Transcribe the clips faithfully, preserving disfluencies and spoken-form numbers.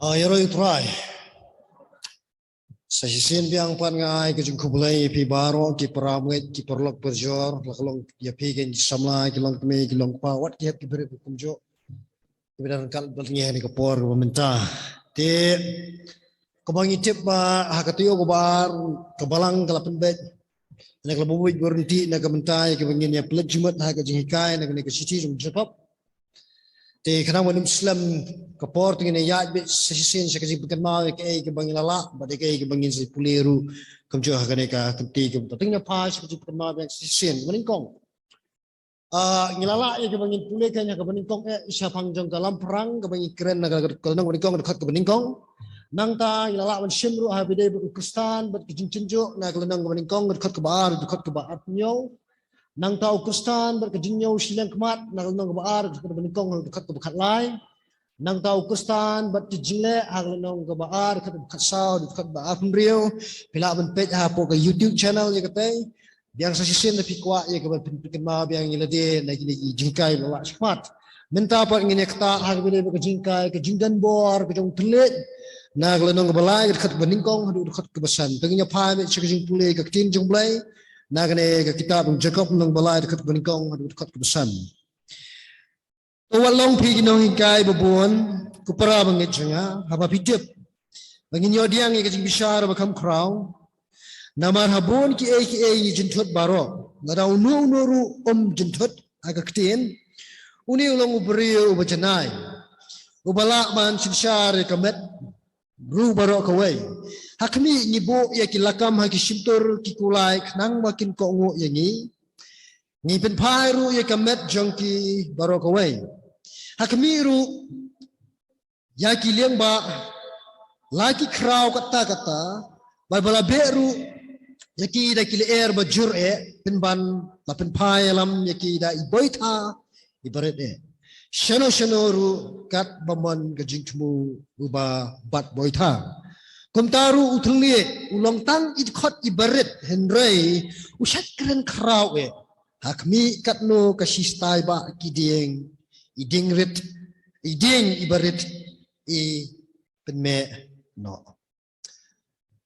Ai roi trai. Sa shisien biang pat nga ai ka jingkhublei ïa phi baroh ki para bangeit, ki paralok parajor, la ka long ïa phi ki samla, ki longkmie, ki longkpa, wat ki hep ki briew kumjuh. Ki ba don ryngkat bad ngi ha kane ka por kaba mynta. Te kaba ngi tip ba ha ka taïew kaba ar ka balang ka la pynbeit na ka la buit ba ryntih na ka bynta ïa kaba ngin ïa pynleit jingmut ha ka jinghikai na kane ka shithi jong Jakob. Te khnang ba ym slem ka por te ngin ïa ïaid beit sa shisien sha ka jingpynkynmaw ïa kaei kaba ngi la lah bad ïa kaei kaba ngin sa pule ruh kumjuh ha kane ka kynti kaba mynta. Te ngin ïa phai sha ka jingpynkynmaw biang sa shisien kaba nyngkong. Ah, ngi la lah ïa kaba ngin pule ka ïa kaba nyngkong eh shaphang jong ka Lamphrang kaba ngi kren na ka lynnong kaba nyngkong, dkhot kaba nyngkong. Nangta ngi la lah ban shim ruh ha ba ïadei bad u Khristan bad ka jingtynjuh na ka lynnong kaba nyngkong, dkhot kaba ar, dkhot kaba arphew. Nangta u Khristan bad ka jingñiew shiliang khmat na ka lynnong kaba ar, dkhot kaba nyngkong, dkhot kaba khatlai. Nangta u Khristan bad ka jingleh ha ka lynnong kaba ar, dkhot kaba khatsaw, dkhot kaba arphew. Phi lah ban peit hapoh ka YouTube channel ïa katei. Biang sa shisien lada phi kwah ïa kaba phin pynkynmaw biang ïa lade na kine ki jinghikai ba la lah shakhmat. Mynta pat ngin ïa ktah ha kaba ïadei bad ka jinghikai, ka jingdon bor ka jong u thylliej na ka lynnong kaba lai, dkhot kaba nyngkong haduh dkhot kaba san. Te ngin ïa phai beit sha ka jingpule ka ktien jong U Blei na kane ka kitab jong Jakob lynnong ba lai, dkhot kaba nyngkong haduh dkhot kaba san. To wat long phi ki nonghikai ba bun, ko para bangeit jong nga, haba phi tip ba ngin ïoh pdiang ïa ka jingbishar ba kham khraw. Namar ha bun kiei kiei ngi jynthut baroh. Lada uno uno ruh um jynthut ha ka ktien, une u long u briew uba janai, uba lah ban synshar ïa ka met ruh baroh kawei. Ha khmih, ngi buh ïa ki lakam ha ki shyntur ki kulai khnang ba kin kohnguh ïa ngi. Ngi pynphai ruh ïa ka met jong ki baroh kawei. Ha khmih ruh ïa ki liang ba la ki khraw katta katta, bad ba la beh ruh ïa ki da ki lyer ba jur eh, pynban la pynphai ïalam ïa ki da i boitha i barit eh. Shano shano ruh kat ba mon ka jingthmu uba bat boitha. Kumta ruh u thylliej u long tang i dkhot i barit, hynrei u shait kren khraw eh. Ha khmih, katno ka shistai ba ki dieng, i dieng rit, i dieng i barit i pynmeh noh.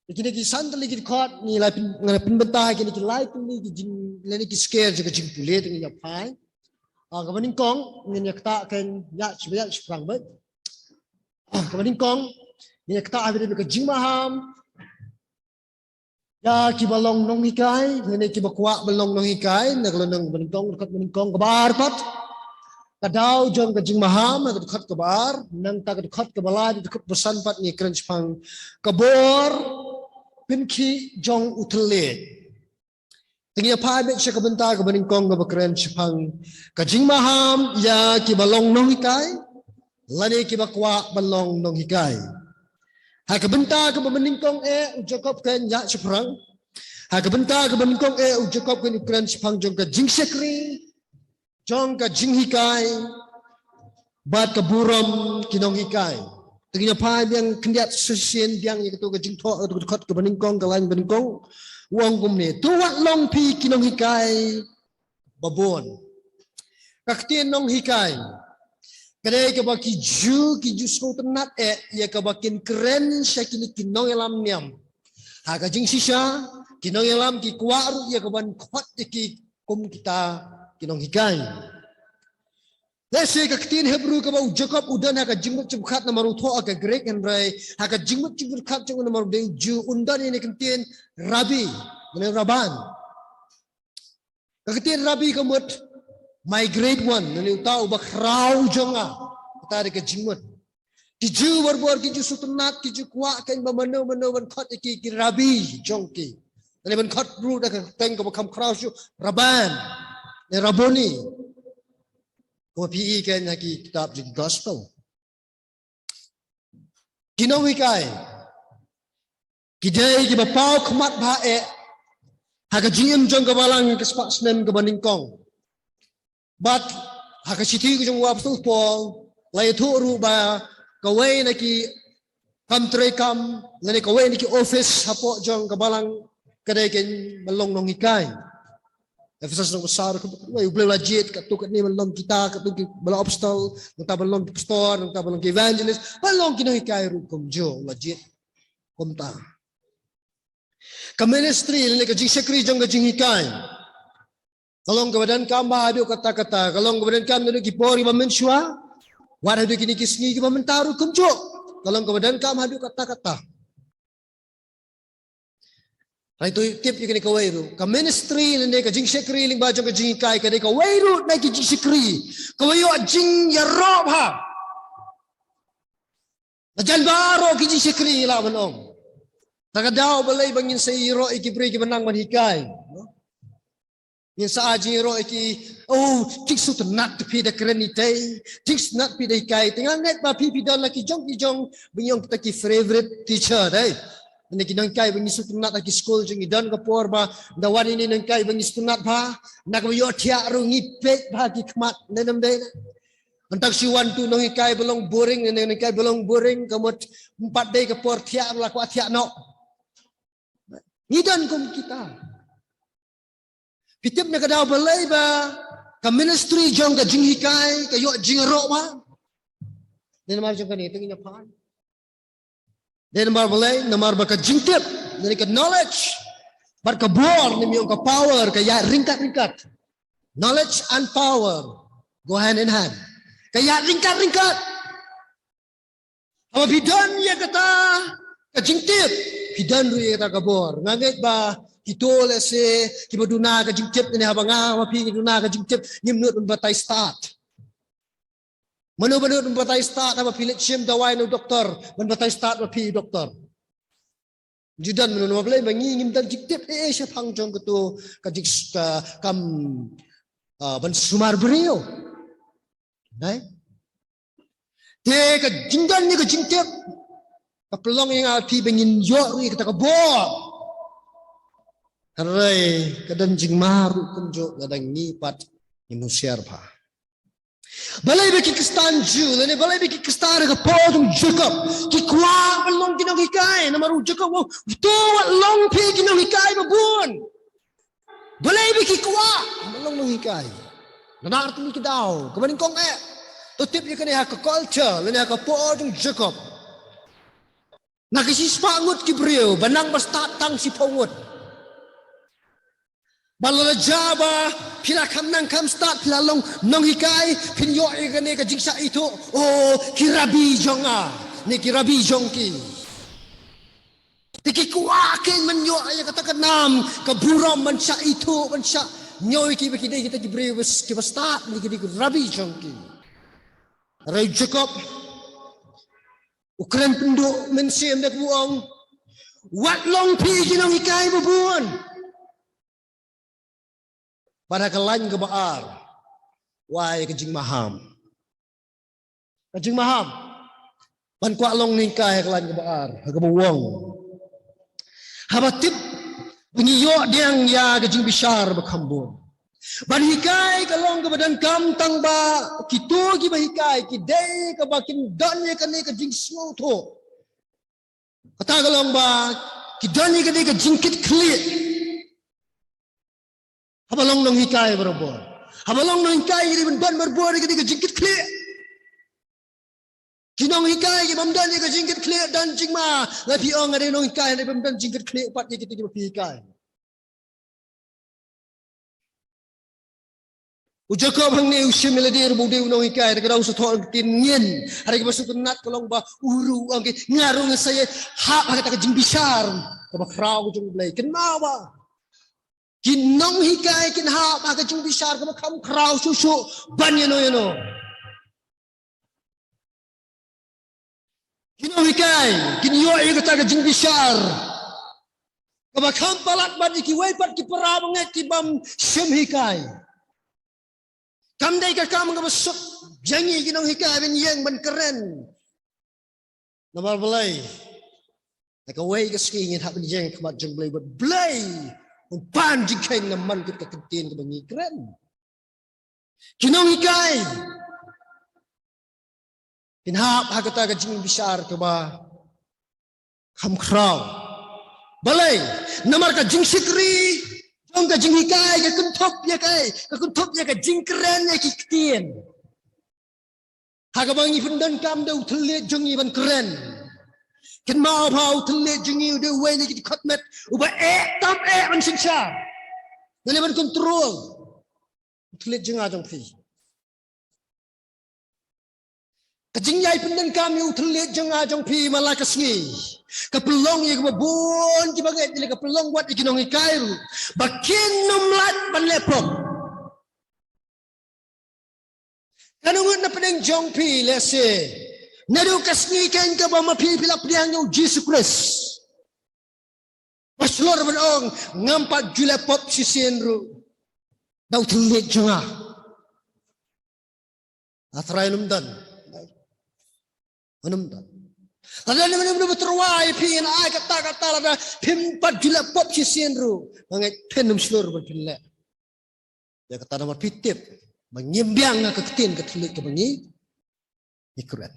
Ïa kine ki san tylli ki dkhot ngi la pyn, nga la pynbynta ha kine ki lai tylli ki jing, lane ki sker jong ka jingpule, te ngin ïa phai. Ah, kaba nyngkong ngin ïa ktah kein, ïa, shu ïa, shaphrang beit. Ah, kaba nyngkong ngin ïa ktah ha kaba ïadei bad ka jingmaham ïa kiba long nonghikai, lane kiba kwah ban long nonghikai, na ka lynnong kaba nyngkong, dkhot kaba nyngkong. Kaba ar pat, ka daw jong ka jingmaham, na ka dkhot kaba ar. Nangta ka dkhot kaba lai, dkhot kaba san pat ngi kren shaphang ka bor pynkhih jong u thylliej. Te ngin ïa phai beit sha ka bynta kaba nyngkong kaba kren shaphang ka jingmaham ïa kiba long nonghikai, lane kiba kwah ban long nonghikai. Ha ka bynta kaba nyngkong eh u Jakob kein, ïa shaphrang. Ha ka bynta kaba nyngkong eh u Jakob kein u kren shaphang jong ka jingshakri jong ka jinghikai bad ka burom ki nonghikai. Te ngin ïa phai biang khyndiat shisien biang ïa kato ka jingthoh, kato ka dkhot kaba nyngkong, ka lain ba nyngkong. U ong kumne: To wat long phi ki nonghikai ba bun. Ka ktien nonghikai ka dei kaba ki Jiw, ki Jiw sngewtynnat eh ïa kaba kin kren sha kine ki nongïalam niam. Ha ka jingshisha, ki nongïalam ki kwah ruh ïa ka ban khot ïa ki kum kita ki nonghikai. Lehse ka ktien Hebru kaba u Jakob u don ha ka jingmut jingpyrkhat namar u thoh ha ka Greek, hynrei ha ka jingmut jingpyrkhat jong u namar u dei u Jiw, un don ïa kane ka ktien rabbi, mane rabban. Ka ktien rabbi ka mut my great one, lane uta uba khraw jong nga. Kata dei ka jingmut. Ki Jiw barabor ki Jiw sngewtynnat, ki Jiw kwah kein ba mano mano ban khot ïa ki, ki rabbi jong ki. Lane ban khot ruh da ka kyrteng kaba kham khraw shuh, rabban, ne rabboni. Kumba phi i kein ha ki kitab jong ki gospel. Ki nonghikai ki dei kiba paw khmat bha eh ha ka jingim jong ka balang ha ka spah snem kaba nyngkong. Bad ha ka shithi ka jong u apostol Paul la ïathuh ruh ba kawei na ki kam treikam lane kawei na ki office hapoh jong ka balang ka dei kein ban long nonghikai. Ephesos lynnong ba saw, ruh kumta, U Blei u la jied katto katne ban long kita, katto ki ba long apostle, nangta ban long ki pastor, nangta ban long ki evangelist, ban long ki nonghikai ruh kumjuh, u la jied kumta. Ka ministry lane ka jingshakri jong ka jinghikai ka long kaba donkam bha haduh katta katta, ka long kaba donkam naduh ki por kiba mynshuwa, wat haduh kine ki sngi kiba mynta ruh kumjuh, ka long kaba donkam haduh katta katta. Hynrei to tip ïa kane kawei ruh, ka ministry lane ka jingshakri lyngba jong ka jinghikai ka dei kawei ruh na ki jingshakri kaba ïoh jingïaroh bha. Hajan baroh ki jingshakri, lah ban ong, ta ka daw balei ba ngin sa ïaroh ïa ki briew kiba nang ban hikai? Ngin sa ai jingïaroh ïa ki, oh, thik sngewtynnat phi da kren itei, thik sngewtynnat phi da hikai itei. Nga ngeit ba phi, phi don la ki jong ki jong ba ngi ong kita ki favorite teacher, dei. Ïa ki nonghikai ba ngi sngewtynnat ha ki skul jong ngi. Don ka por ba da wan ïa ki nonghikai ba ngi sngewtynnat bha, na kaba ïoh thiah ruh ngi peit bha ki khmat, ne em dei? Hangta shu wan uto u nonghikai ba long boring, ne nonghikai ba long boring, ka mut ym pat dei ka por thiah ruh la kwah thiah noh. Ngi don kum kita. Phi tip na ka daw balei ba ka ministry jong ka jinghikai ka ïoh jingïaroh bha? Dei namar jong kane, tang ïa phi. Dei namar balei? Namar ba ka jingtip, lane ka knowledge, bad ka bor, ne em ïa ka power, ka ïaid ryngkat ryngkat. Knowledge and power go hand in hand. Ka ïaid ryngkat ryngkat. Haba phi don ïa kata ka jingtip, phi don ruh ïa kata ka bor. Nga ngeit ba kito lehse kiba duna ka jingtip ne, haba nga, haba phi ngi duna ka jingtip, ngim nud ban batai stad. Mano ba nud ban batai stad haba phi leit shim dawai na u doktor, ban batai stad ba phi u doktor? Ju don mano, namar balei? Ba ngi ngim don jingtip eh shaphang jong kato ka jing, ka kam, ah, ban sumar briew. Dei? Te ka jingdon ïa ka jingtip ka pynlong ïa nga phi ba ngin ïoh ruh ïa kata ka bor. Hynrei ka don jingma ruh kumjuh lada ngi pat ngim husiar bha. Balei ba ki Khristan Jiw, lane balei ba ki Khristan ha ka por jong u Jakob ki kwah ban long ki nonghikai? Namar u Jakob u ong, to wat long phi ki nonghikai ba bun. Balei ba ki kwah ban long nonghikai? Naduh artylli ki daw, kaba nyngkong eh, to tip ïa kane, ha ka culture lane ha ka por jong u Jakob, na ka shispah ngut ki briew, ba nang ba stad tang shiphew ngut. Bad lada jia ba phi la kham nang kham stad, phi la long nonghikai, phin ïoh ïa kane ka jingshah ithuh, oh, ki rabbi jong nga, ne ki rabbi jong ki. Te ki kwah kein ban ïoh ïa kata ka nam ka burom ban shah ithuh, ban shah ñiew ïa ki ba ki dei kita ki briew ba s-, kiba stad, ne ki dei ki rabbi jong ki. Hynrei u Jakob u kren pynduh mynsiem da kaba u ong, wat long phi ki nonghikai ba bun. Bad ha ka lain kaba ar u ai ka jingmaham. Ka jingmaham ban kwah long nonghikai, ha ka lain kaba ar, ha kaba u ong, haba tip ba ngi ïoh pdiang ïa ka jingbishar ba kham bun, ban hikai ka long kaba donkam, tang ba kito kiba hikai ki dei kaba kin don ïa kane ka jingsngewthuh. Kata ka long ba ki don ïa kane ka jingkitkhlieh. Haba long nonghikai barabor, haba long nonghikai, ki dei ban don barabor ïa kane ka jingkitkhlieh. Ki nonghikai kiba ym don ïa ka jingkitkhlieh don jingma. La phi ong nga dei nonghikai, hynrei ba ym don jingkitkhlieh pat ïa kita kiba phi hikai. U Jakob hangne u shim ïa lade ruh ba u dei u nonghikai, hynrei ka daw u sa thoh ka ktien ngin. Hynrei kaba sngewtynnat ka long ba u ruh u ong, nga ruh ngan sa ïa hap ha kata ka jingbishar kaba khraw ka jong U Blei. Kynmaw ba ki nonghikai kin hap ha ka jingbishar kaba kham khraw shuh shuh ban ïano ïano. Ki nonghikai kin ïoh ïa kata ka jingbishar kaba kham palat bad ïa kiwei pat ki para bangeit ki bym shym hikai. Kam dei ka kam kaba suk jong ngi ki nonghikai ban ïeng ban kren. Namar balei? Ha kawei ka sngi ngin hap ban ïeng ha khmat jong U Blei, bad U Blei un pan jingkheiñ namar kata ka ktien kaba ngi kren. Ki nonghikai kin hap ha kata ka jingbishar kaba kham khraw. Balei? Namar ka jingshakri Ong ka jinghikai ka kynthup ïa kaei? Ka kynthup ïa ka jingkren ïa ki ktien. Ha kaba ngi pyndonkam da u thylliej jong ngi ban kren. Kynmaw ba u thylliej jong ngi u dei uwei na ki dkhot met uba eh tam eh ban synshar. Ngi leh ban control. U thylliej jong nga jong phi. Ka jingïai pyndonkam ïa u thylliej jong nga jong phi man la ka sngi ka pynlong ïa kiba bun kiba ngeit, ïa ka pynlong wat ïa ki nonghikai ruh ba kin ym lait ban leh pop. Ka nongut na pdeng jong phi lehse naduh ka sngi keiñ kaba ma phi phi la pdiang ïa u Jisu Khrist. Ba shlur ban ong ngam pat ju leh pop shisien ruh da u thylliej jong nga. A Trai, ym don. Ym don. Lada ym don ba tyrwa ïa phi, ngan ai kata kata, lada phim pat ju leh pop shisien ruh, nga ngeit phin ym shlur ban phin leh. Ïa kata namar phi tip ba ngim biang ha ka ktien ka thylliej kaba ngi, ngi kren.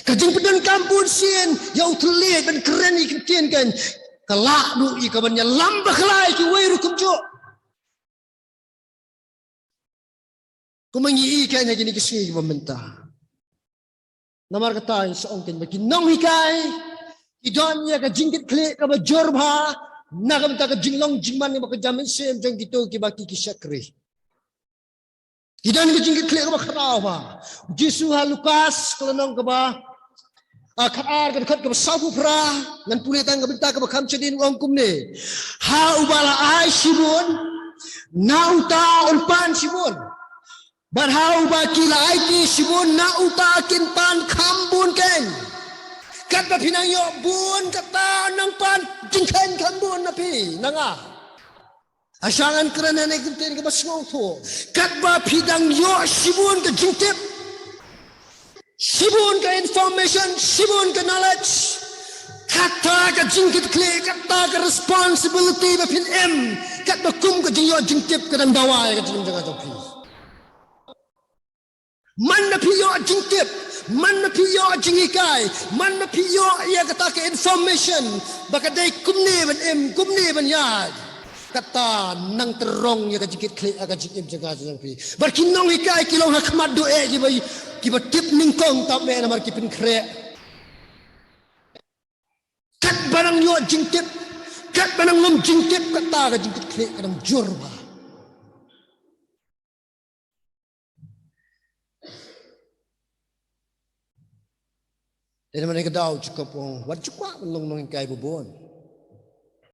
Ka jingpyndonkam bunsien ïa u thylliej ban kren ïa ki ktien keiñ ka lah ruh ïa ka ban ïalam bakla ïa kiwei ruh kumjuh. Kumba ngi i keiñ ha kine ki sngi kiba mynta. Namar kata ngi sa ong keiñ ba ki nonghikai ki don ïa ka jingkitkhlieh kaba jur bha na ka bynta ka jinglong jingman kaba kynja mynsiem jong kito kiba ki ki shakri. Ki don ka jingkitkhlieh kaba khraw bha. U Jisu ha Lukas ka lynnong kaba, ah, khatar ka dkhot kaba sawphew phra, ngan pule tang ka bynta kaba kham shadien, u ong kumne: Ha uba la ai shibun, na uta un pan shibun. Bad ha uba ki la aiti shibun, na uta kin pan kham bun keiñ. Katba phi nang ïoh bun kata nang pan jingkheiñ kham bun na phi, na nga. Asa ngan kren ha kane ka ktien kaba sngewthuh. Katba phi dang ïoh shibun ka jingtip, shibun ka information, shibun ka knowledge, kata ka jingkitkhlieh, kata ka responsibility ba phin im katba kum ka jingïoh jingtip ka dang dawa ïa ka jingim jong nga jong phi. Man ba phi ïoh jingtip, man ba phi ïoh jinghikai, man ba phi ïoh ïa kata ka information ba ka dei kumne ban im, kumne ban ïaid, kata nang tyrong ïa ka jingkitkhlieh ha ka jingim jong nga jong phi. Bad ki nonghikai ki long ha khmat duh eh kiba, kiba tip nyngkong tam eh namar ki pynkhreh. Katba nang ïoh jingtip, katba nang lum jingtip, kata ka jingkitkhlieh ka dang jur bha. Dei namar kata u Jakob u ong, wat ju kwah ban long nonghikai babun.